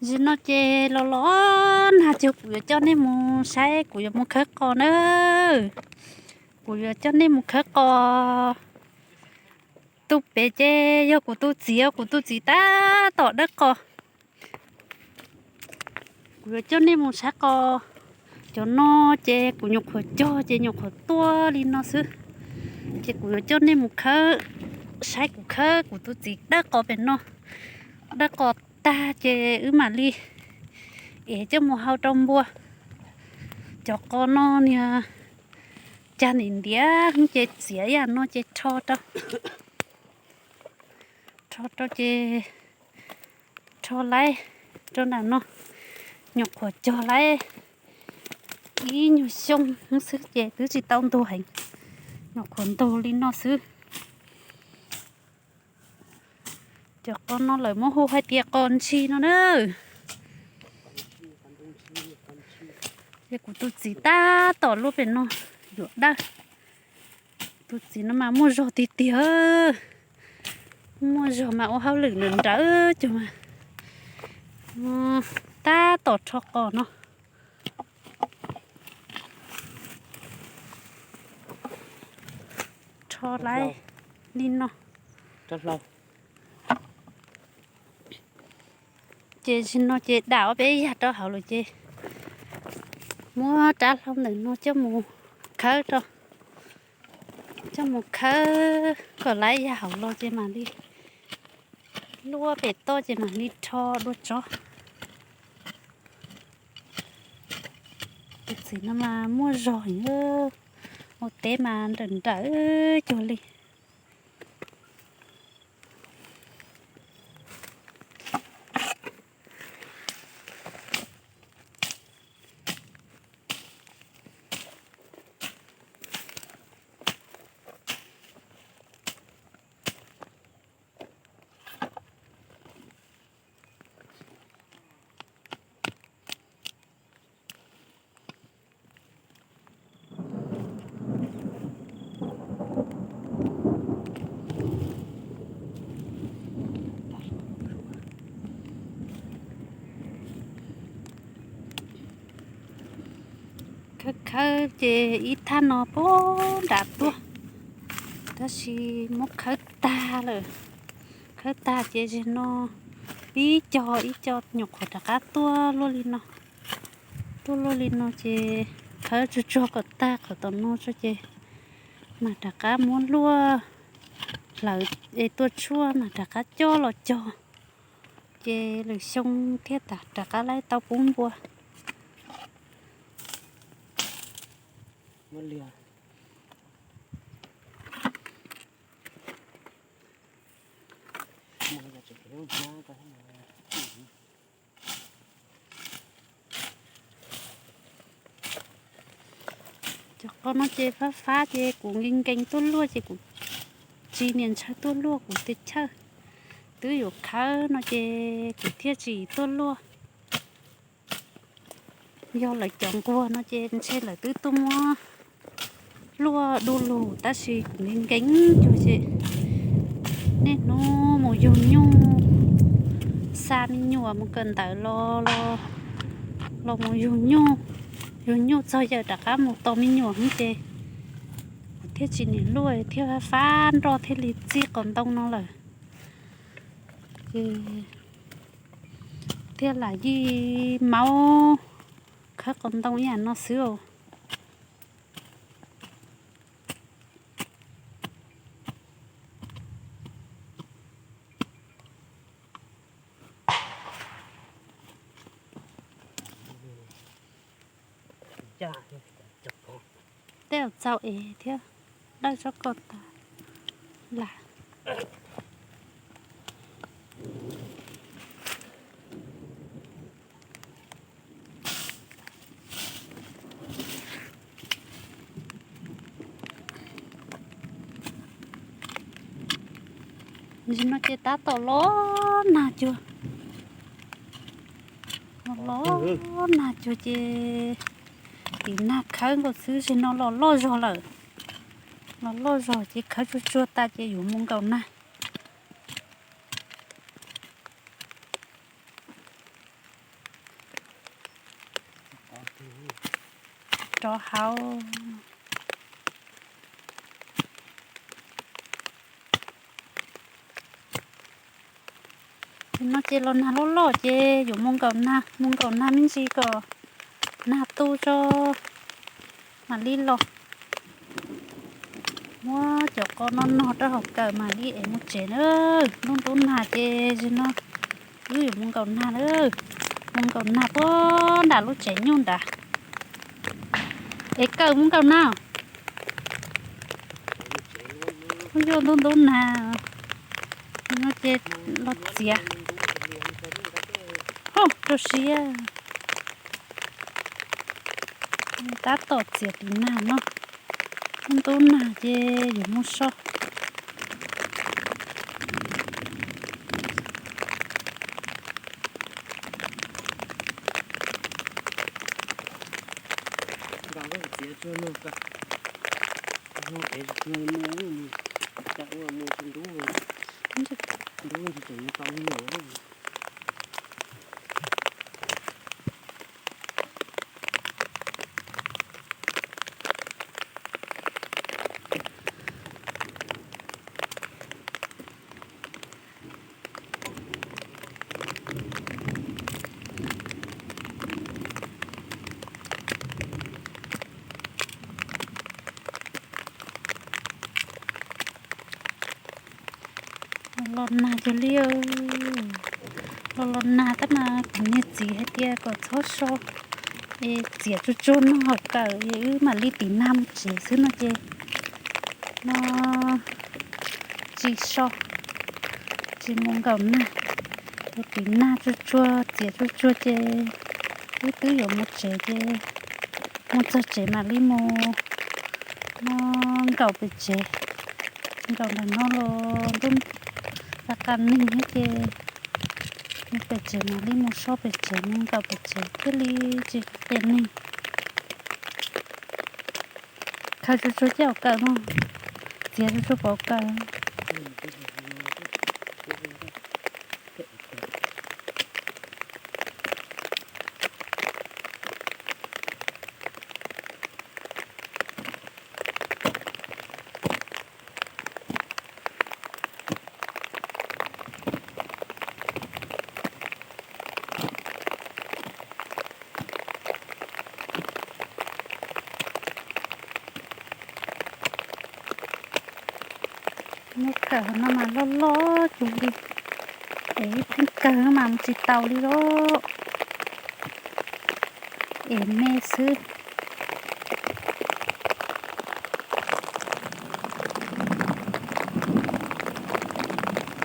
Zim no ces los los nag cuag kuv yuav coj nej mus saib kuv yuav mus khawb qos na. Kuv yuav coj nej mus khawb qos. Tus pem ces yog kuv tus txiv, kuv tus txiv tab tom dawb qos. Kuv yuav coj nej mus saib qos. Cov no ces kuv nyuam qhuav cog ces nyuam qhuav tuaj li no xwb. Ces kuv yuav coj nej mus khawb, saib kuv khawb kuv tus txiv dawb qos pem no. Dawb qos tag ces wb mam li ev coj mus hau rau npua. Cov qos no niag cag ntiav ntiav ces txiav yam no ces rho rau, rho rau ces rho laib rau nram no. Nyuam qhuav cog laib ib nyuag xyoo xwb ces twb tsis tau ntug heev, nyuam qhuav ntug li no xwb. Cov qos no lawv muab hu hais tias qos ntshis no na. Ces kuv tus txiv tab tom luaj pem no yuav dawb. Tus txiv no mas muaj zog tiag tiag, muaj zog mas ua hauj lwm nrawm nrawm cuag mas tab tom rho qos no. Rho laib li no. Ces tsis no ces dam ob peb yag rau hauv lawm ces muab rab hlau ntawm no coj mus khawb rau, coj mus khawb kom laib yag hauv los ces mam li luaj pem toj ces mam li rho dua tsov. Tus txiv no mas muaj zog heev, ua teb mas nrawm nrawm cuag li. Khawb khawb ces ib thaj no puag nram tuaj, tab sis muab khawb tag lawm. Khawb tag ces zaum no ib co ib co nyuam qhuav rov qab tuaj luaj li no. Tuaj luaj li no ces khawb tsuag tsuag kom tag qhov tom no tso ces mam rov qab muab luaj hlawv es tua tshuaj mam rov qab coj los cog. Ces lwm xyoo thiaj rov qab laib tau pub npua. Cov qos no ces fab fab ces kuv nkees nkees tuaj luaj ces kuv tsis niam ntshaw tuaj luaj kuv tes chawj. Twb yuav khawb no ces kuv thiaj tsis tuaj luaj. Yog lawv cov nquag no ces ntshe lawv twb tuaj muab luaj du lug tab sis kuv nkees nkees cuag ces niaj hnub mus yug nyuj, xa me nyuam mus kawm ntawv los, los mus yug nyuj, yug nyuj txog yawm rov qab mus tos me nyuam xwb ces kuv thiaj tsis niam luaj thiaj fab nroj thiaj li txij qos ntoo no lawm. Ces thiaj lam yij maub khawb qos ntoo ib yam no xwb os. Tej zaum txaus es thiab, dawj tsob ko tas las. Nim no ces tab tom los nag cuag, los nag cuag ces tim nag khawb nkaus xwb, nim no los loj zog lawm. Los loj zog ces khawb tsuag tsuag tas ces yuav mus nkaum nag. rov hauv. Ces no ces los nag loj loj ces yuav mus nkaum nag, mus nkaum nag me ntsis kom nag tu tso mam li los. Muab cov qos no nog rau hauv kawm mam li es mus tsev na. Ntub ntub nag ces no wb yuav mus nkaum nag na. Mus nkaum nag puag nram lub tsev nyuj nrad. Es kawm mus nkaum nag. Ub, yuav ntub ntub nag no ces los txiav. Ho, rau siab. Tab tom txiav tiv nag no. Ntub nag ces yuav mus so. Nqa lub txiav tsuag no, nqa lub txiav tsuag no, cas ua mus tsis ntub, ntub tsis tseem tau li os. Los los nag yog li, los los nag tab mas kuv niag txiv hais tias kom txhob so, es txiav tsuag tsuag no hauv kawm es wb mam li tiv nag mus tsev xwb no ces no tsis so, tsis mus nkaum nag. Tiv nag tsuag tsuag txiav tsuag tsuag ces wb twb yuav mus tsev ces mus txog tsev mam li mus no nkaum pem tsev. Nkaum ntawm no los ntuj qab qab neg thiab ces mus pem tsev mam li mus so pem tsev, mus nkaum pem tsev thiaj li tsis qias neeg. Khaws tsuag tsuag coj hauv kawm no, txiav tsuag tsuag pov kawm. Muab kawm no mas loj loj cuag li, es ib pheej kawg mas mus tsis tau li lawm. Es me xwb.